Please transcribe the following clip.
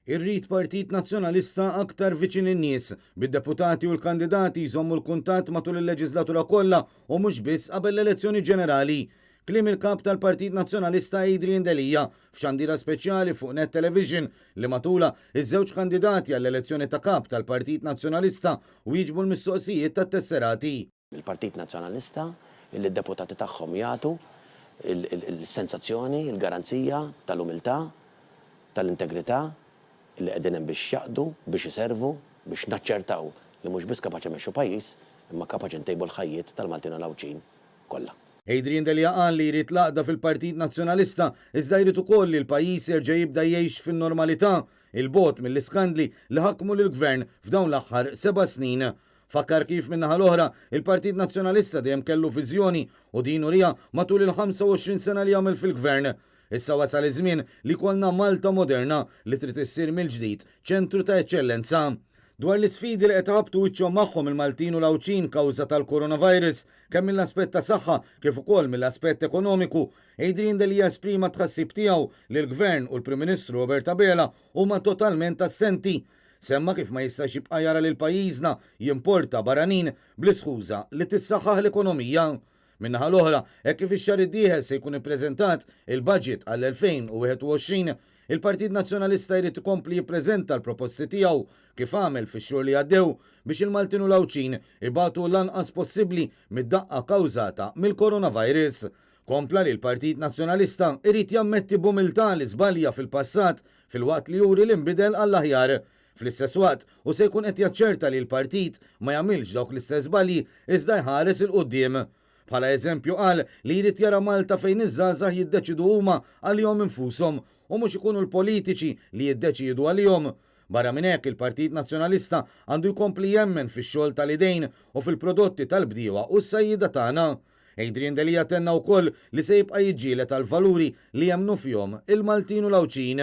Irrid Partit Nazzjonalista aktar viċin in-nies, bid-deputati u l-kandidati jżommu l-kuntatt matul il-leġislatura kollha u mhux biss qabel l-elezzjoni ġenerali. Kliem il-Kap tal-Partit Nazzjonalista Adrian Delia f'xandira speċjali fuq Net Television li matulha iż-żewġ kandidati għall-elezzjoni ta' Kap tal-Partit Nazzjonalista wieġbu l-mistoqsijiet tat-tesserati. Il-Partit Nazzjonalista li d-deputati tagħhom jagħtu l-sensazzjoni, il-garanzija tal-umiltà, tal-integrità li qegħdin hemm biex jaqdu, biex iservu, biex naċċertaw li mhux biss kapaċi mmexxu pajjiż, imma kapaċi ntejbu l-ħajjiet tal-Maltin u l-Għawdxin kollha. Adrian Delia qal li jrid l-għaqda fil-Partit Nazzjonalista iżda jrid ukoll li l-pajjiż jerġa' jibda jgħix fin-normalità, 'il bogħod mill-iskandli li ħakmu lill-Gvern f'dawn l-aħħar seba' snin. Fakkar kif min-naħa l-oħra, il-Partit Nazzjonalista dejjem kellu viżjoni u din uriha matul il-25 sena li għamel fil-Gvern. Issa wasal iż-żmien li jkollna Malta moderna li trid issir mill-ġdid ċentru ta' eċċellenza. Dwar l-isfidi li qed iħabbtu wiċċhom magħhom il-Maltin u l-Għawdxin kawża tal-coronavirus, kemm mill-aspett ta' saħħa kif ukoll mill-aspett ekonomiku, Adrian Delia esprima t-tħassib tiegħu li l-Gvern u l-Prim Ministru Robert Abela huma totalment assenti. Semma kif ma jistax jibqa' jara lil pajjiżna jimporta barranin bl-iskuża li tissaħħaħ l-ekonomija. Min-naħa l-oħra, hekk kif ix-xahar id-dieħel se jkun ippreżentat il-budget għall-2021, il-Partit Nazzjonalista jrid ikompli jippreżenta l-proposti tiegħu kif għamel fix-xhur li għaddew biex il-Maltin u l-Għawdxin ibatu l-anqas possibbli mid-daqqa kawżata mill-coronavirus. Kompla li l-Partit Nazzjonalista jrid jammetti b'umiltà li żbalja fil-passat filwaqt li juri li nbidel għall-aħjar. Fl-istess waqt, hu se jkun qed jaċċerta li l-partit ma jagħmilx dawk l-istess żbalji iżda jħares 'il quddiem. Bħala eżempju qal li jrid jara Malta fejn iż-żgħażagħ jiddeċiedu huma għalihom infushom u mhux ikunu l-politiċi li jiddeċiedu għalihom. Barra minn hekk, il-Partit Nazzjonalista għandu jkompli jemmen fix-xogħol tal-idejn u fil-prodotti tal-bdiewa u s-sajjieda tagħna. Adrian Delia tenna wkoll li se jibqa' jiġġieled għall-valuri li jemmnu fihom il-Maltin u l-Għawdxin.